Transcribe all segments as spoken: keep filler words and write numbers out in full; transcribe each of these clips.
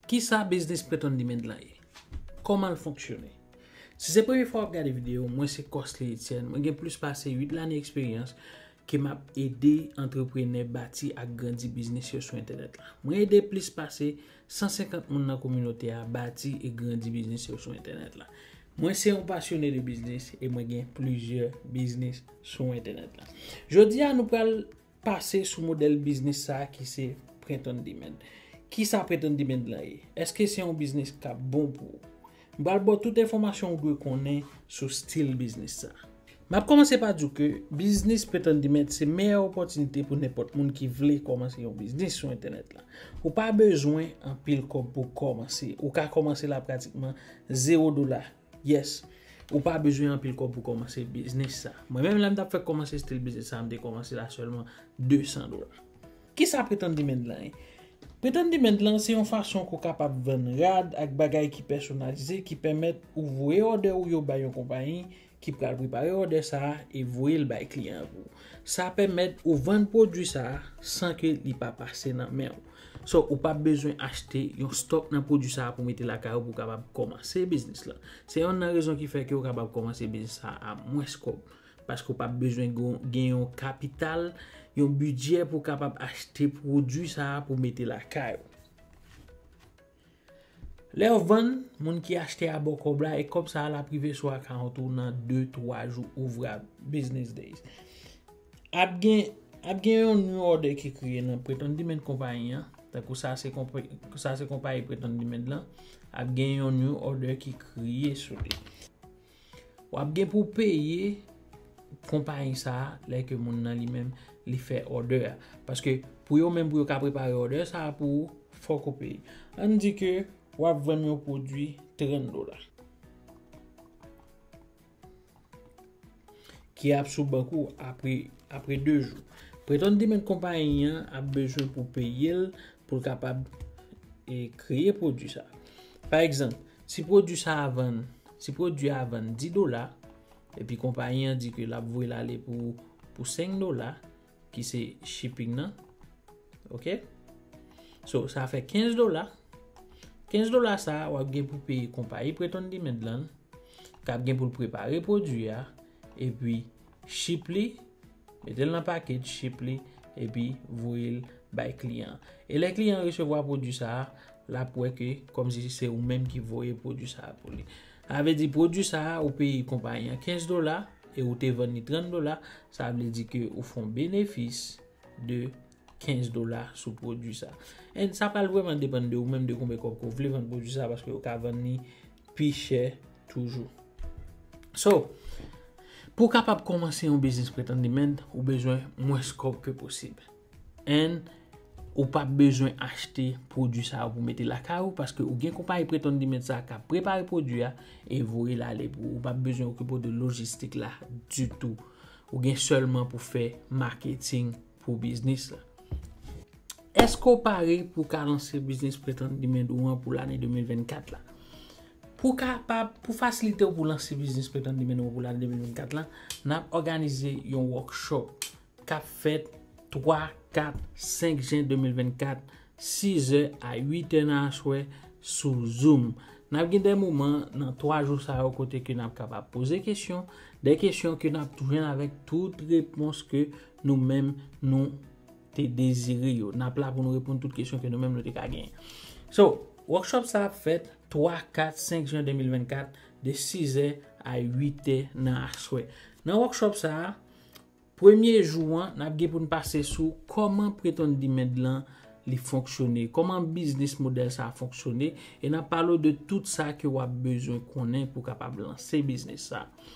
Kisa biznis print on demand lan ye? Kòman l fonksyone? Si se premye fwa w ap gade videyo, mwen se Cosly Etienne. Mwen gen plis pase uit lane eksperyans ke m ap ede antreprenè bati ak grandi biznis yo sou entènèt la. Mwen ede plis pase san senkant moun nan kominote a bati e grandi biznis yo sou entènèt la. Mwen se yon pasyone de biznis e mwen gen plizyè biznis sou entènèt la. Jodi a, nou pral pase sou modèl biznis sa a ki se print on demand. Kisa print on demand lan ye? Èske se yon biznis k ap bon pou ou? M pral ba w tout enfòmasyon ou dwe konnen sou stil biznis sa. M ap kòmanse pa di w ke biznis print on demand se meyè opòtinite pou nenpòt moun ki vle kòmanse yon biznis sou entènèt la. Ou pa bezwen anpil kòb pou kòmanse. Ou ka kòmanse la pratikman zewo dola. Yes. Ou pa bezwen anpil kòb pou kòmanse biznis sa. Mwen menm, lè m t ap fèk kòmanse stil biznis sa, m te kòmanse la sèlman de san dola. Kisa print on demand lan ye? Print on demand lan se yon fason ke w kapab vann rad ak bagay ki pèsonalize ki pèmèt ou voye òdè ou yo bay yon konpayi ki pral prepare òdè sa a e voye l bay kliyan an pou ou. Sa pèmèt ou vann pwodui sa a san ke li pa pase nan men w. So, ou p ap bezwen achte yon stòk nan pwodui sa a pou mete lakay ou pou w kapab kòmanse biznis lan. Se yonn nan rezon ki fè ke w kapab kòmanse biznis sa a a mwens kòb. Paske w p ap bezwen gon- gen yon kapital, yon bidjè pou w kapab achte pwodui sa a pou mete lakay ou. Lè w vann, moun ki achte a ba w kòb la, e kòb sa a l ap rive sou akawont ou nan de, twa jou ouvrab, business days. Ap gen, ap gen yon new order ki kreye nan print on demand konpayi an, tankou sa se konpa- sa se konpayi print on demand lan, ap gen yon new order ki kreye sou li. W ap gen pou w peye konpayi sa a lè ke moun nan li menm li fè òdè a. Paske pou yo menm pou yo ka prepare òdè sa a pou ou, fòk ou peye. Ann di ke w ap vann yon pwodui trant dola ki ap sou bank ou apre, apre de jou. Print on demand konpayi an ap bezwen pou peye l pou l kapab e kreye pwodui sa. Pa egzanp, si pwodui sa a vann, si pwodui a vann dis dola, epi konpayi an di ke l ap voye l ale pou, pou senk dola, ki se shipping nan. Oke? So, sa fè kenz dola. Kenz dola sa a, w ap gen pou peye konpayi print on demand lan, k ap gen pou l prepare pwodui a, epi ship li, mete l nan package, ship li, epi voye l bay kliyan an. E lè kliyan an resevwa pwodui sa a, l ap wè ke kòmsi se ou menm ki voye pwodui sa a pou li. Sa vle di pwodui sa a, ou peye konpayi an kenz dola e ou te vann li trant dola, sa vle di ke ou fè yon benefis de kenz dola sou pwodui sa. And sa pral vrèman depann de ou menm, de konbyen kòb ke w vle vann pwodui sa, paske ou ka vann li pi chè toujou. So, pou w kapab kòmanse yon biznis print on demand, ou bezwen mwens kòb ke posib. And ou p ap bezwen achte pwodui sa yo pou mete lakay ou, paske ou gen konpayi print on demand sa a k ap prepare pwodui a e voye l ale pou ou. Ou p ap bezwen okipe w de lojistik la ditou. Ou gen sèlman pou fè maketing pou biznis la. Èske w pare pou w ka lanse biznis print on demand ou an pou lane de mil vennkat la? Pou kapab, pou fasilite w pou lanse biznis print on demand ou an pou lane de mil vennkat la, n ap òganize yon workshop k ap fèt twa, kat, senk jen de mil vennkat, sizè a uitè nan aswè sou Zoom. N ap gen de moman nan twa jou sa yo kote ke n ap kapab poze kesyon, de kesyon ke n ap jwenn avèk tout repons ke nou menm nou te dezire yo. N ap la pou nou reponn tout kesyon ke nou menm nou te ka genyen. So, workshop sa ap fèt twa, kat, senk jen de mil vennkat, de sizè a uitè nan aswè. Nan workshop sa a, premye jou an, n ap gen pou n pase sou kòman print on demand lan li fonksyone, kòman biznis modèl sa a fonksyone, e n ap pale w de tout sa ke w ap bezwen konnen pou w kapab lanse biznis sa a.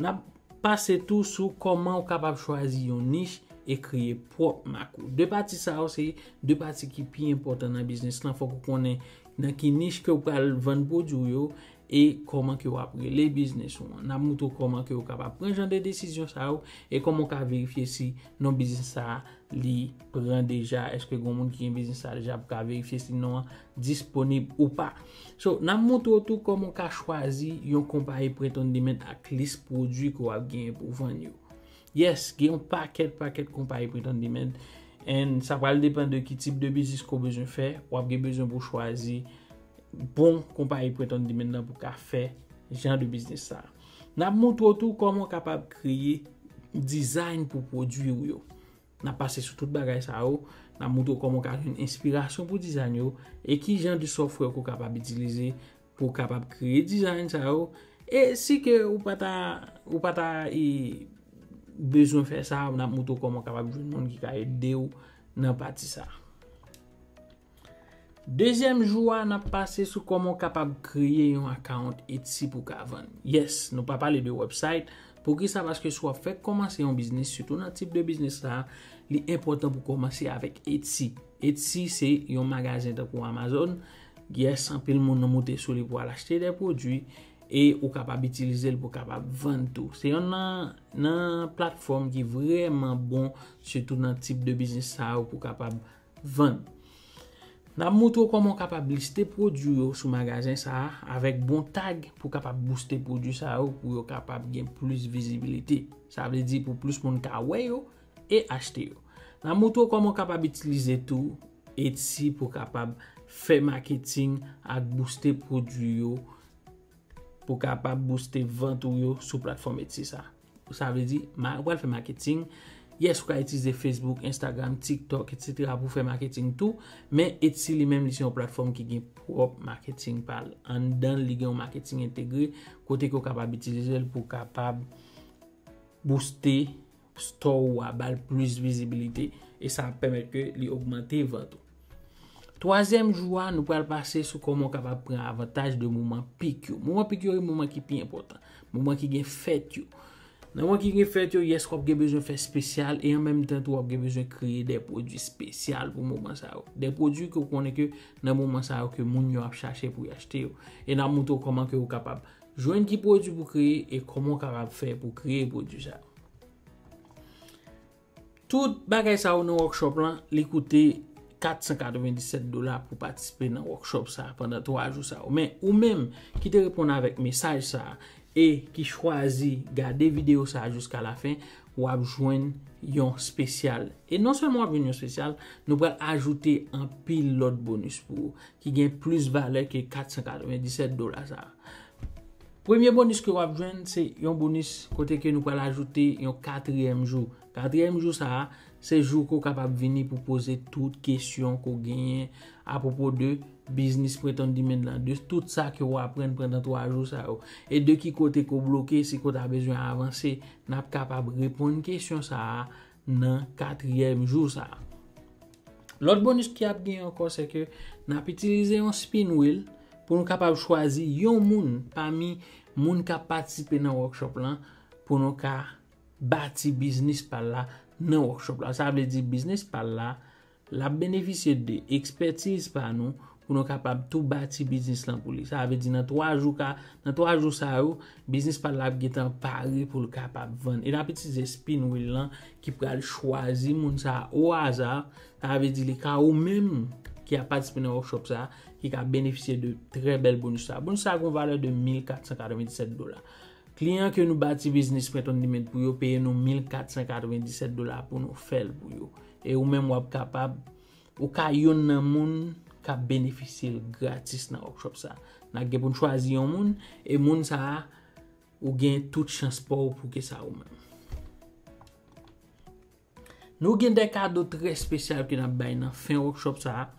N ap pase tou sou kòman w kapab chwazi yon nich e kreye pwòp mak ou. De pati sa yo se de pati ki pi enpòtan nan biznis lan. Fòk ou konnen nan ki nich ke w pral vann pwodui w yo e kòman ke w ap rele biznis ou an. N ap moutre w kòman ke w kapab pran jan de desizyon sa yo e kòman w ka verifye si non biznis sa a li pran deja, èske gen moun ki gen biznis sa deja pou ka verifye si non an disponib ou pa. So, n ap moutre w tou kòman w ka chwazi yon konpayi print on demand ak lis pwodui ke w ap genyen pou vann yo. Yes, gen yon pakèt, pakèt konpayi print on demand. And sa pral depann de ki tip de biznis ke w bezwen fè. W ap gen bezwen pou w chwazi bon konpayi Print on Demand nan pou ka fè jan de biznis sa. N ap montre w tou kòman w kapab kreye design pou pwodui w yo. N ap pase sou tout bagay sa yo. N ap montre w kòman w ka jwenn enspirasyon pou design yo e ki jan de software ke w kapab itilize pou w kapab kreye design sa yo. E si ke ou pa ta, ou pa ta e, bezwen fè sa, n ap montre w kòman w kapab jwenn moun ki ka ede w nan pati sa. Dezyèm jou a, n ap pase sou kòman w kapab kreye yon account Etsy pou w ka vann. Yes, nou pa pale de website. Poukisa? Paske si w ap fèk kòmanse yon biznis, sitou nan tip de biznis sa, li enpòtan pou w kòmanse avèk Etsy. Etsy se yon magazen tankou Amazon. Yes, anpil moun nan moute sou li pou al achte de pwodui e ou kapab itilize l pou w kapab vann tou. Se yonn nan, nan platfòm ki vrèman bon, sitou nan tip de biznis sa yo pou w kapab vann. N ap montre w kòman w kapab liste pwodui yo sou magazen sa a avèk bon tag pou w kapab booste pwodui sa yo pou yo kapab gen plis vizibilite. Sa vle di pou plis moun ka wè yo e achte yo. N ap montre w kòman w kapab itilize tou Etsy pou w kapab fè maketing ak booste pwodui yo pou w kapab booste vant ou yo sou platfòm Etsy sa. Sa vle di, ma-, ou pral fè maketing. Yes, ou ka itilize Facebook, Instagram, TikTok, et cetera pou fè maketing tou. Men Etsy li menm, li se yon platfòm ki gen pwòp maketing pa l. Anndan l, li gen yon maketing entegre, kote ke w kapab itilize l pou w kapab booste store ou a, ba l plis vizibilite. E sa ap pèmèt ke li ogmante vant ou. Twazyèm jou a, nou pral pase sou kòman w kapab pran avantaj de moman pik yo. Moman pik yo, e moman ki pi enpòtan. Moman ki gen fèt yo. Nan moman ki gen fèt yo, yes, w ap gen bezwen fè espesyal e an menm tan tou, w ap gen bezwen kreye de pwodui espesyal pou moman sa yo. De pwodui ke w konnen ke nan moman sa yo ke moun yo ap chache pou y achte yo. E n ap montre w kòman ke w kapab jwenn ki pwodui pou kreye e kòman w kapab fè pou kreye pwodui sa yo. Tout bagay sa yo nan workshop lan, li koute kat san katrevenndisèt dola pou patisipe nan workshop sa pandan twa jou sa yo. Men ou menm ki te reponn avèk mesaj sa e ki chwazi gade videyo sa jiska lafen, w ap jwenn yon espesyal. E non sèlman w ap jwenn yon espesyal, nou pral ajoute anpil lòt bonis pou ou ki gen plis valè ke kat san katrevenndisèt dola sa. Premye bonis ke w ap jwenn, se yon bonis kote ke nou pral ajoute yon katriyèm jou. Katriyèm jou sa a, se jou ke w kapab vini pou poze tout kesyon ke w genyen apwopo de biznis Print on Demand lan, de tout sa ke w aprann pandan twa jou sa yo, e de ki kote ke w bloke, si ke w ta bezwen avanse, n ap kapab reponn kesyon sa a nan katriyèm jou sa a. Lòt bonis ki ap gen ankò, se ke n ap itilize yon spin wheel pou nou kapab chwazi yon moun pami moun k ap patisipe nan workshop lan pou nou ka bati biznis pa l la nan workshop la. Sa vle di biznis pa l la, l ap benefisye de ekspètiz pa nou pou nou kapab tou bati biznis lan pou li. Sa vle di nan twa jou ka, nan twa jou sa yo, biznis pa l la ap gentan pare pou l kapab vann. E n ap itilize spin wheel lan ki pral chwazi moun sa a o aza. Sa vle di li ka ou menm ki ap patisipe nan workshop sa a, ki ka benefisye de trè bèl bonis sa a. Bonis sa a gen yon valè de mil kat san katrevenndisèt dola. Kliyan ke nou bati biznis Print on Demand pou yo peye nou mil kat san katrevenndisèt dola pou nou fè l pou yo. E ou menm w ap kapab, ou ka yonn nan moun k ap benefisye l gratis nan workshop sa. N ap gen pou n chwazi yon moun, e moun sa a, ou gen tout chans pa w pou ke sa ou menm. Nou gen de kado trè espesyal ke n ap bay nan fen workshop sa a.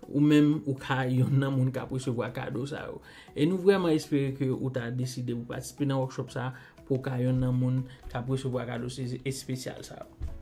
Ou menm, ou ka yonn nan moun k ap resevwa kado sa yo. E nou vrèman espere ke ou ta deside pou patisipe nan workshop sa a, pou w ka yonn nan moun k ap resevwa kado se espesyal sa yo.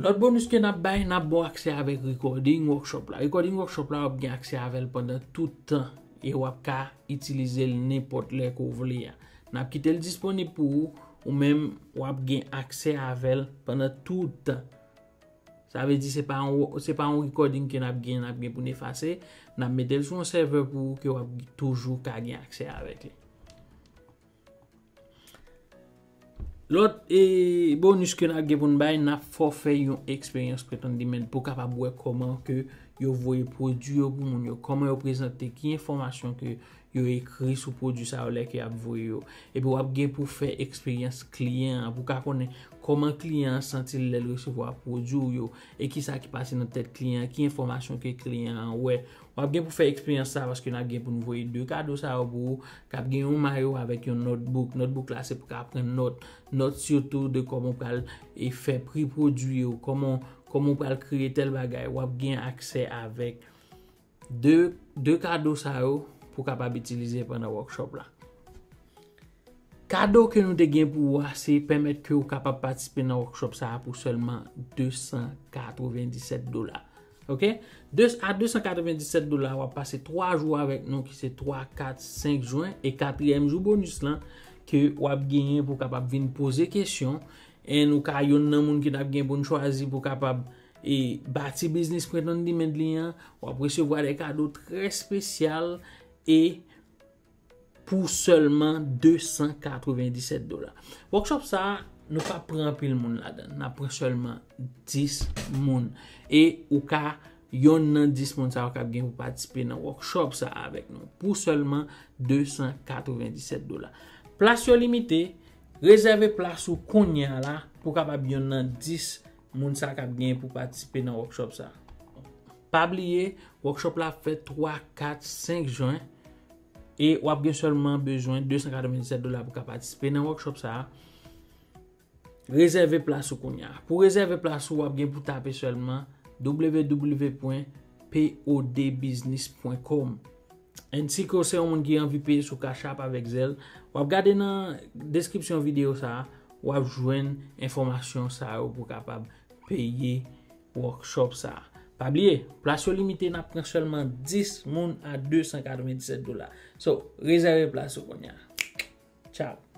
Lòt bonis ke n ap bay, n ap ba w aksè avèk recording workshop la. Recording workshop la, w ap gen aksè avè l pandan tout tan e w ap ka itilize l nenpòt lè ke w vle a. N ap kite l disponib pou ou, ou menm w ap gen aksè avè l pandan tout tan. Sa vle di se pa yon, se pa yon recording ke n ap gen, n ap gen pou n efase. N ap mete l sou yon sèvè pou ou ke w ap toujou ka gen aksè avèk li. Lòt e bonis ke n ap gen pou n bay, n ap fè w fè yon eksperyans Print on Demand pou w kapab wè kòman ke yo voye pwodui yo pou moun yo, kòman yo prezante, ki enfòmasyon ke yo ekri sou pwodui sa yo lè ke y ap voye yo. Epi w ap gen pou fè eksperyans kliyan an, pou w ka konnen kòman kliyan an santi l lè l resevwa pwodui w yo, e kisa ki pase nan tèt kliyan an, ki enfòmasyon ke kliyan an wè. W W ap gen pou fè eksperyans sa paske n ap gen pou n voye de kado sa yo pou ou. K ap gen yon mayo avèk yon notebook. Notebook la se pou ka pran nòt, nòt sitou de kòman w pral e fè pri pwodui yo, kòman kòman w pral kreye tèl bagay. W ap gen aksè avèk de, de kado sa yo pou w kapab itilize pandan workshop la. Kado ke nou te gen pou ou a, se pèmèt ke ou kapab patisipe nan workshop sa a pou sèlman de san katrevenndisèt dola. Ok? De, a de san katrevenndisèt dola, w ap pase twa jou avèk nou, ki se twa, kat, senk jen, e katriyèm jou bonis lan, ke w ap genyen pou w kapab vin poze kesyon, e nou ka yonn nan moun ki n ap gen pou n chwazi pou kapab e bati biznis print on demand li an, w ap resevwa de kado trè espesyal e pou sèlman de san katrevenndisèt dola. Workshop sa a, nou p ap pran anpil moun ladan l. N ap pran sèlman dis moun. E ou ka yonn nan dis moun sa yo k ap gen pou patisipe nan workshop sa a avèk nou pou sèlman de san katrevenndisèt dola. Plas yo limite, rezève plas ou kounye a la pou w kapab yonn nan dis moun sa k ap gen pou patisipe nan workshop sa. Pa bliye, workshop la ap fèt twa, kat, senk jen, e w ap gen sèlman bezwen de san katrevenndisèt dola pou ka patisipe nan workshop sa. Rezève plas ou kounye a. Pou rezève plas ou, w ap gen pou tape sèlman w w w pwen p o d business pwen com. And si ke w se yon moun ki anvi peye sou Cash App avèk Zelle, w ap gade nan deskripsyon videyo sa a, w ap jwenn enfòmasyon sa yo pou kapab peye workshop sa a. Pa bliye, plas yo limite, n ap pran sèlman dis moun a de san katrevenndisèt dola. So, rezève plas ou kounye a. Ciao.